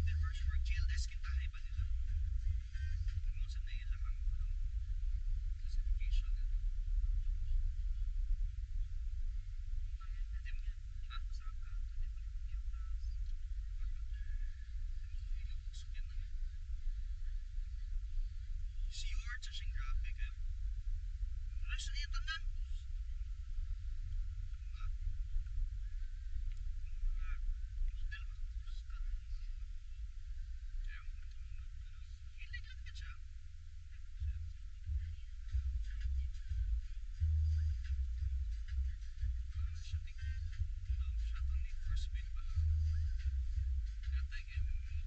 Upgraded version or GLS kintahay ba nila? Mo sa na ilang ang classification nila. Ha? Sukyan na. Sure, sa siyang grabe kayo. Wala sa iya tanan. Mga model ba? Kaya, hilig lang ka siya. Siya siya tong Need for Speed ba? Natay kay kanang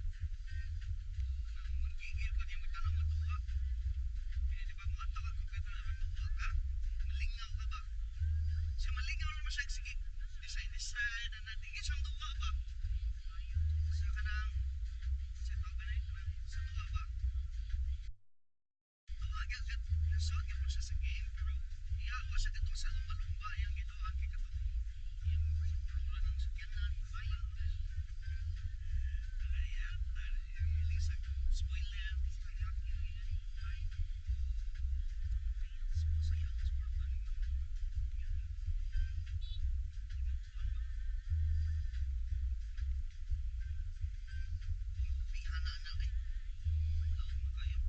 manggigil ko niya magtanong matuwa. Kaya di ba mo ato ka computer na matuwa ka? Malingaw ka ba? Siya malingaw naman siya, sige, design design na natin siyang duwa ba? Sa kanang sa tawag ba na yun? Kanang sa duwa ba? Duwa gyud ka nasuot gyud po siya sa game, pero iyawa siya kadto sa lumba-lumba iyang giduha kay katong iyang sa ng sakyanan bayo. Kaya iyang hilig sa spoiler. Sa iyang sport planning na Bihana na eh. Laom na kayo.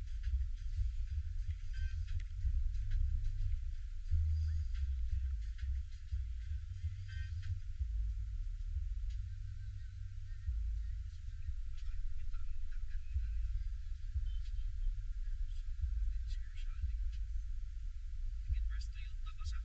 Kita ang dagan nila nila. So, it's siya. Tigit press Toyota ba sa? Ha?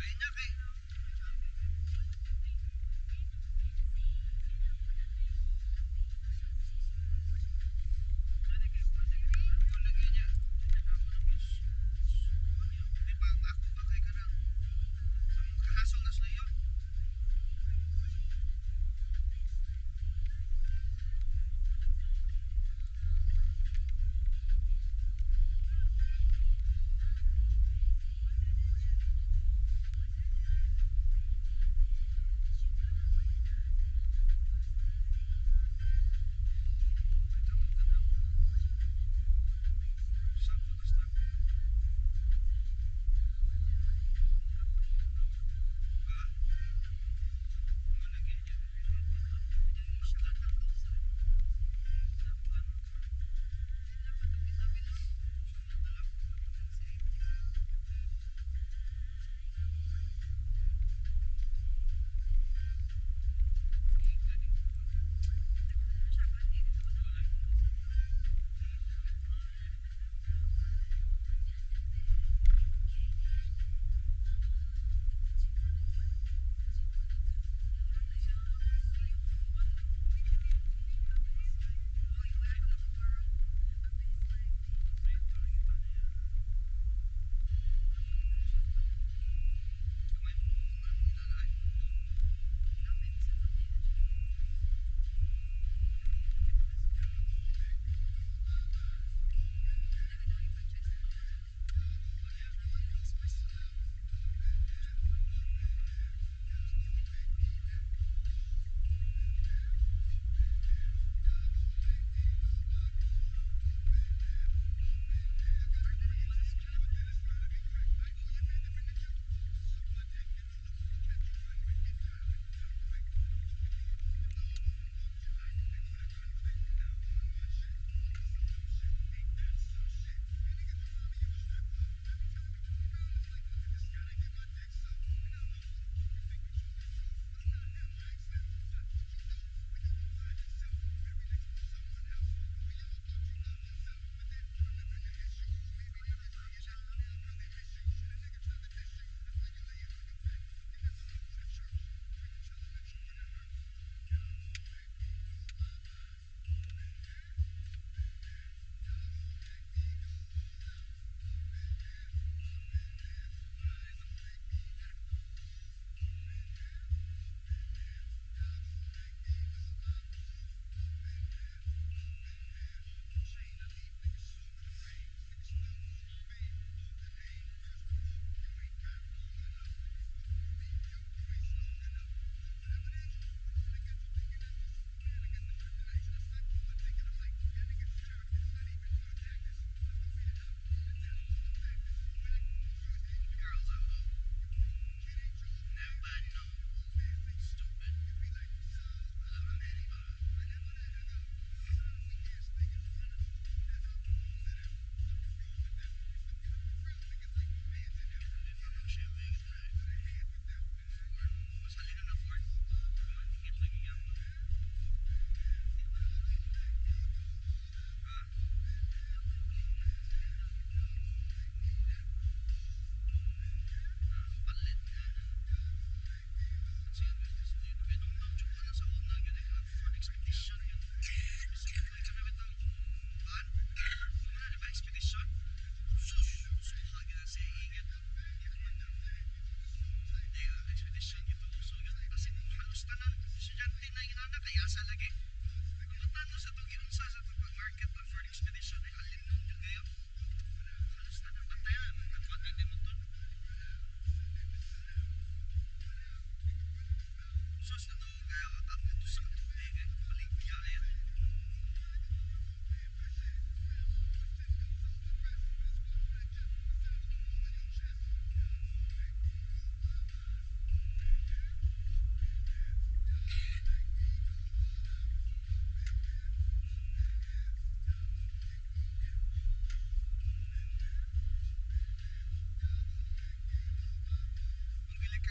Kaya nga kay kung lagi niya. Di ba ang ako ba kay kanang ang kahasol na sila yun?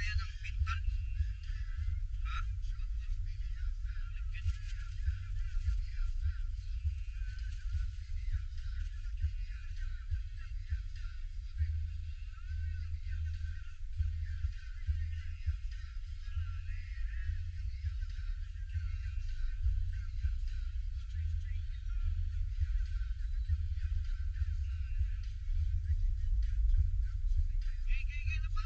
Kaya ng pintal. Ha? Ligid. Gay, gay, gay na ba?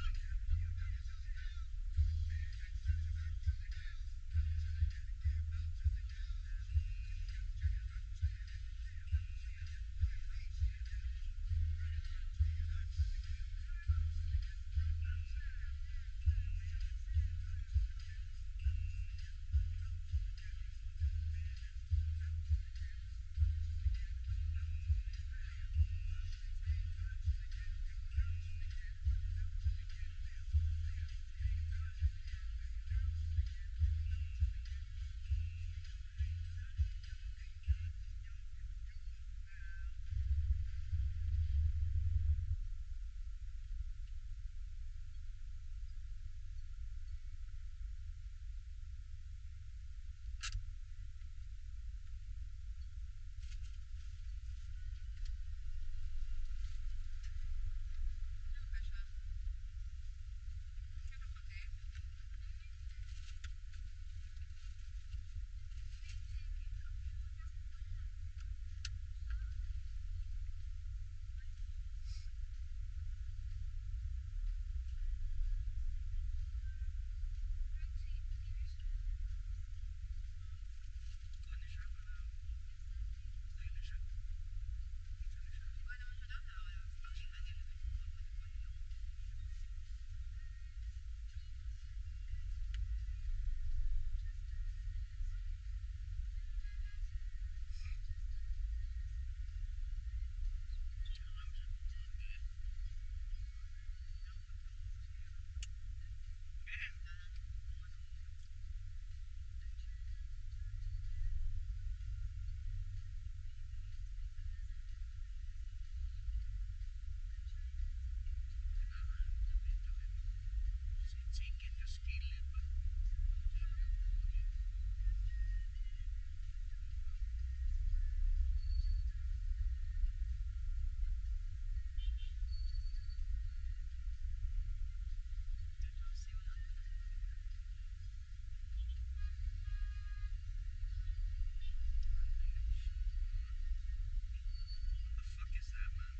Ano ka siya? Ano ka kay? Kuha na siya para ayun na siya. Ito na siya. Wala naman siya daw na wala. Pakita niya lang. Chicken ka skillet ba? What the fuck is that, man?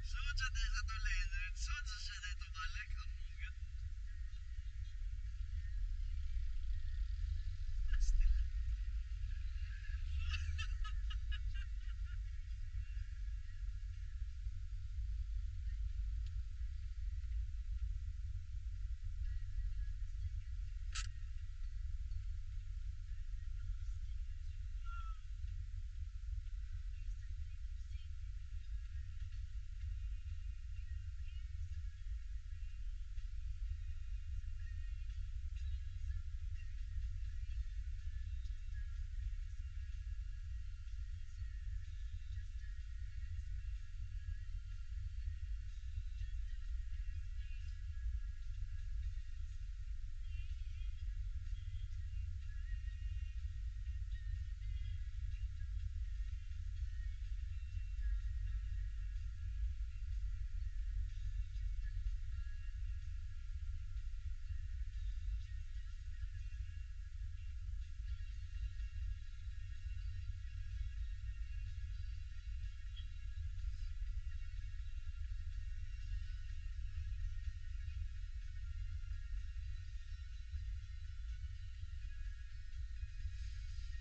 Sud sa sa to lizard. Sud sa siya dito balik. Ang mugit. Still.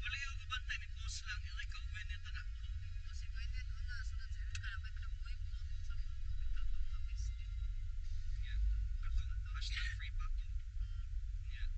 Wala yung kabantay ni post lang. Ikaw win ito na. Kasi pwede una, sunod sa kalapit na buhay mo sa mga kapis. Yeah. Katong #FreePaco. Yeah.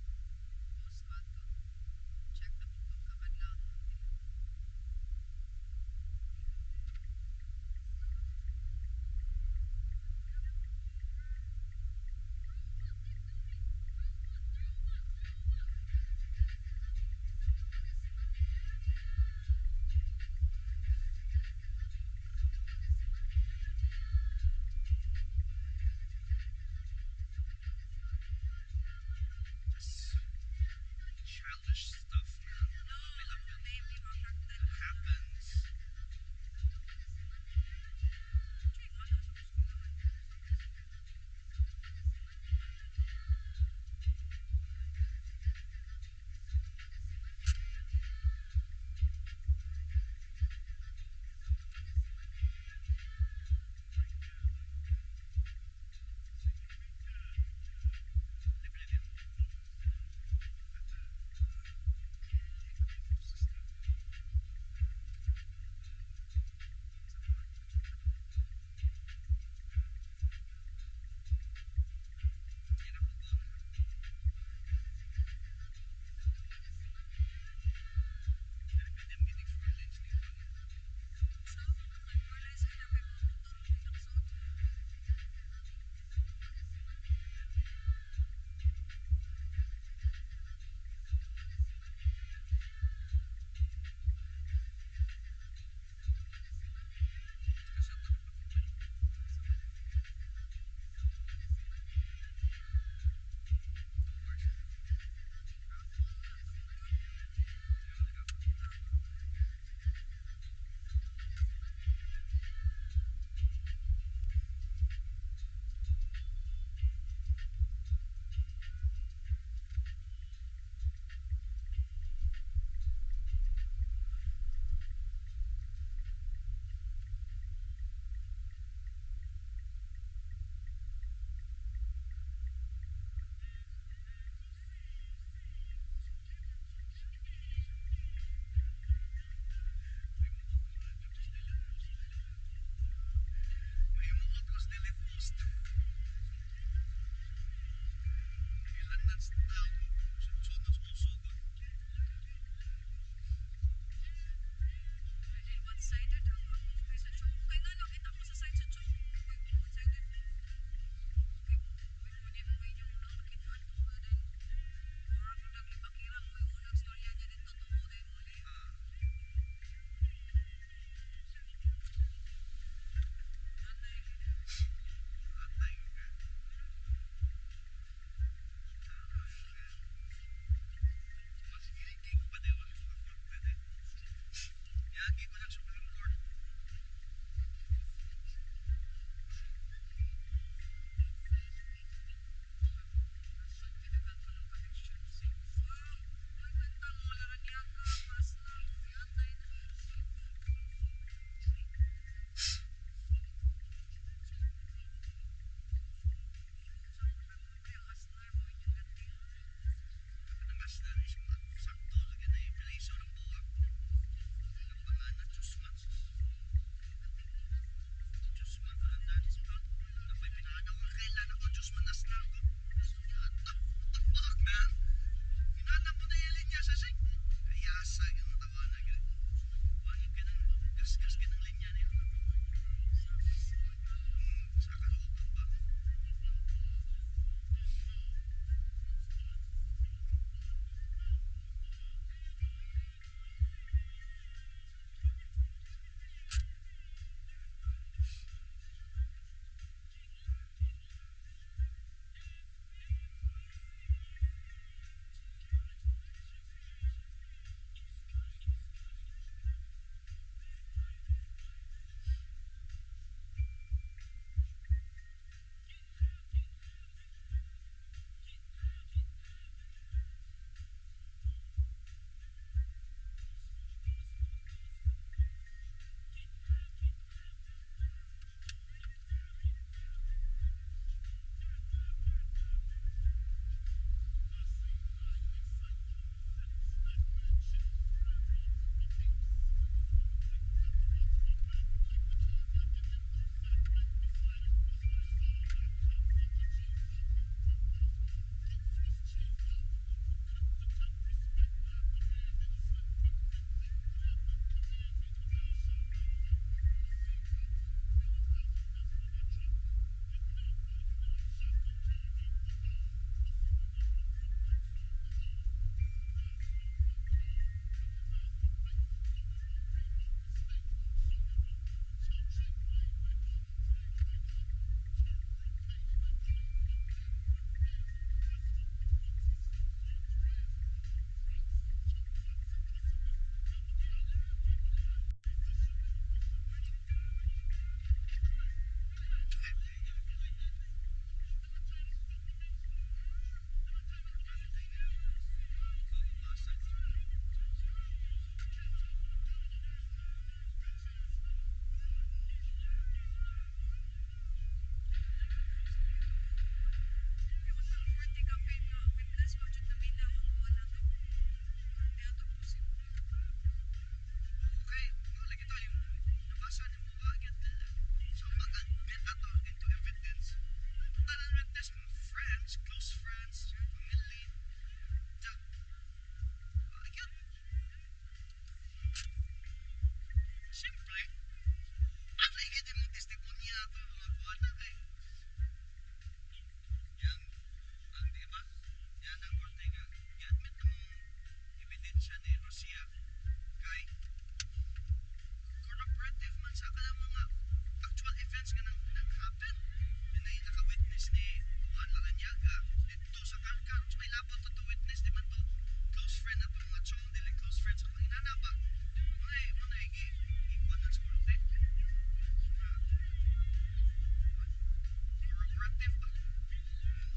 Detective ba?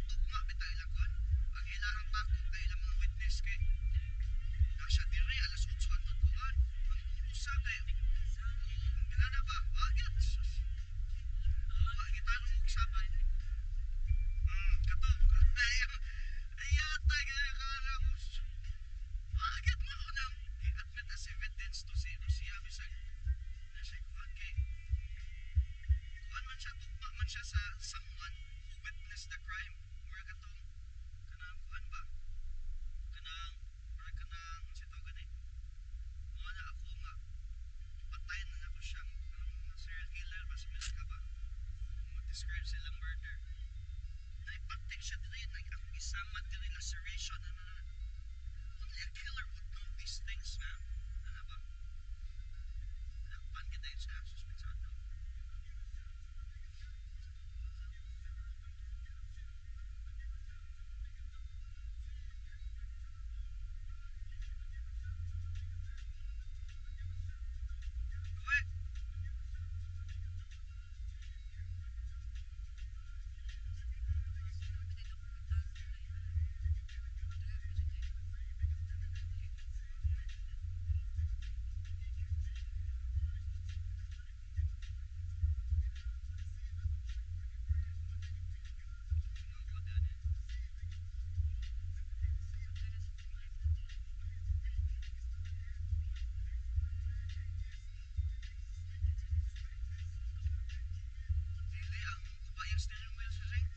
Tugma bitaw ilang kuan. Ang ilahang bako kay ilang mga witness kay na siya diri alas 8 hantod kuan. Ang usa kay ingana ba? Wagit. Wa gitanong og sabat. Kato. Ay, ayata gaya ka lang. Bakit mo nang i-admit as evidence to si Lucia bisag na siya kuan kay kuan man siya, tugma man siya sa someone who witnessed the crime. Mura katong kanang kuan ba, kanang mura kanang si tawag gani mo na ako nga patayin na nako siyang kanang mga serial killer ba sa Amerika ba, mag-describe silang murder na ipatik siya diri, nag ang isama diri, laceration ano na. Only a killer would know these things, man. Ano ba? Nakpan kita yun siya, suspensado. Kuwe! Mga ko din eh. Dili, ang guba yung steering wheel sa ring.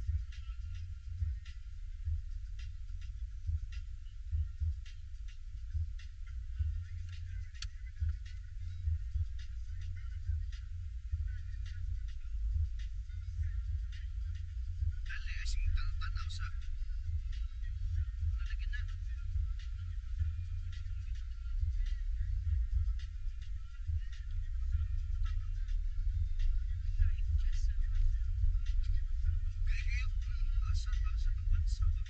Dali, ay sing tanaw sa nalagyan na. Kaya, asa ba sa bansa ba?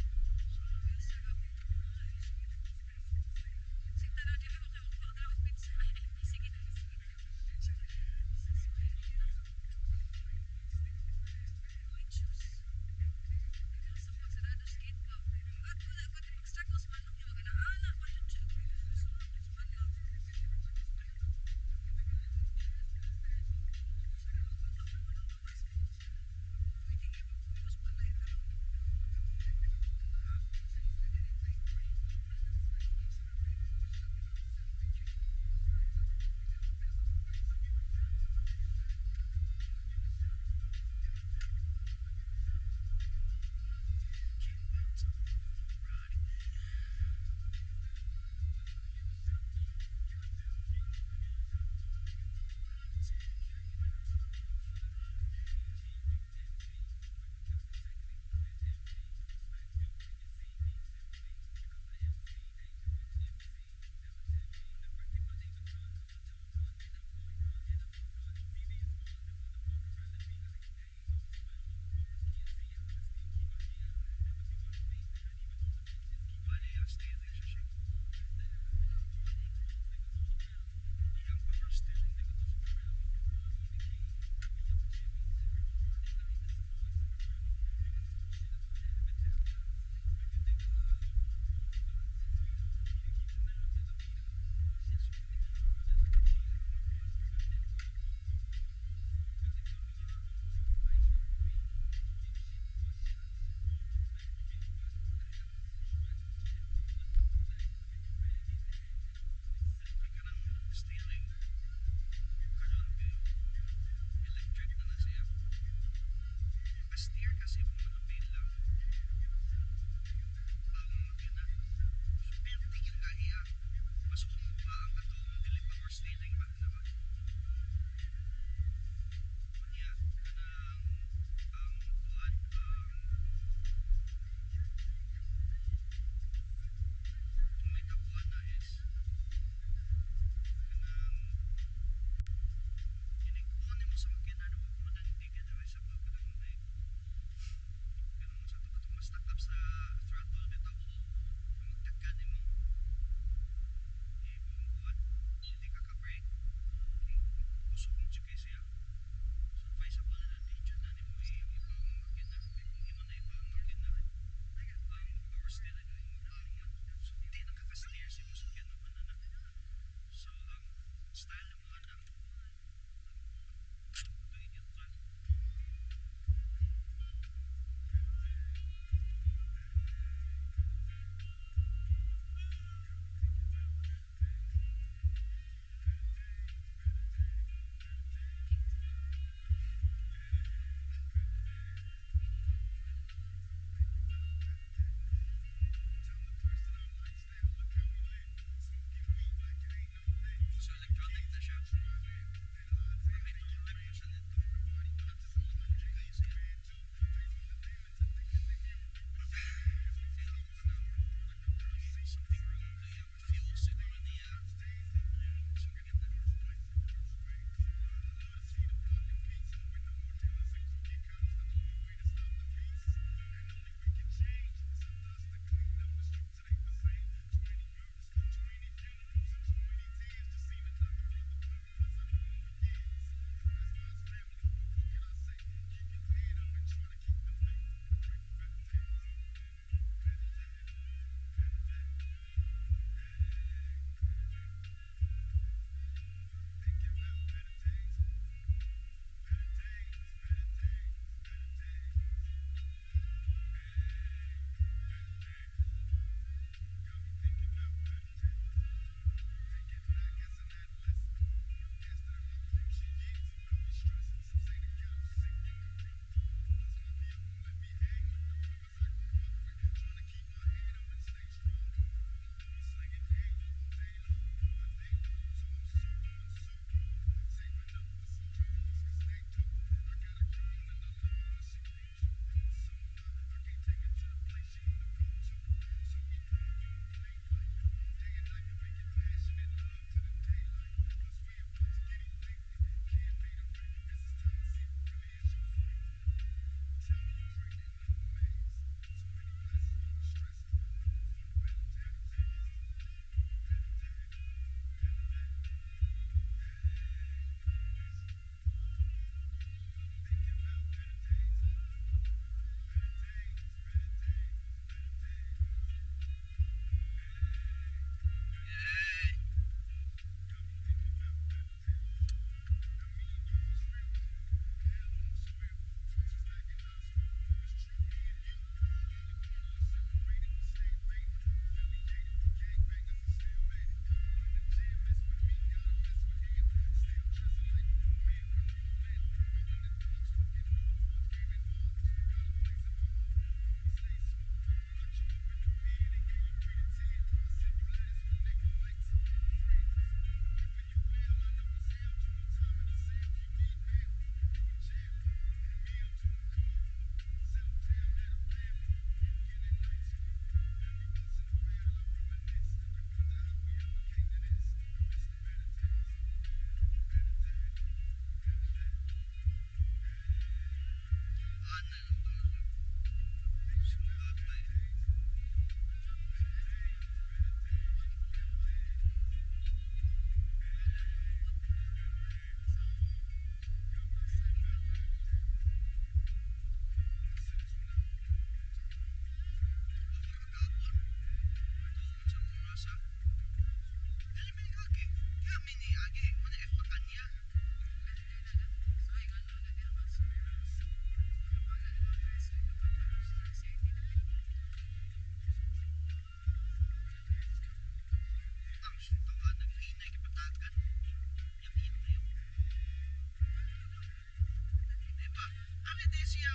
Bali, ang steering siya siya. Iyang power steering. Ay, kanang steering karon kay electric na na siya. Maka-steer kasi kung manapil lang bagong makina. Perti yung kahiya. Mas humok pa ang katong dili power steering ba, diba? Unya kanang ang kuan ang may tapuan na is kanang inig-on nimo sa makina no mo nang tigil na sa kanang like kanang sa to katong ma-stuck up sa throttle bitaw, magdagkan nimo imong kuan, hindi ka ka-brake. Ana lang talaga. Sugata eh. Kapon. Ito sa rasa. Dili man agi. Kaya mi ni agi, mana eh kanya. Ang tawa naghinay kay patagan. Yak yak na yun. Diba? Ang hindi siya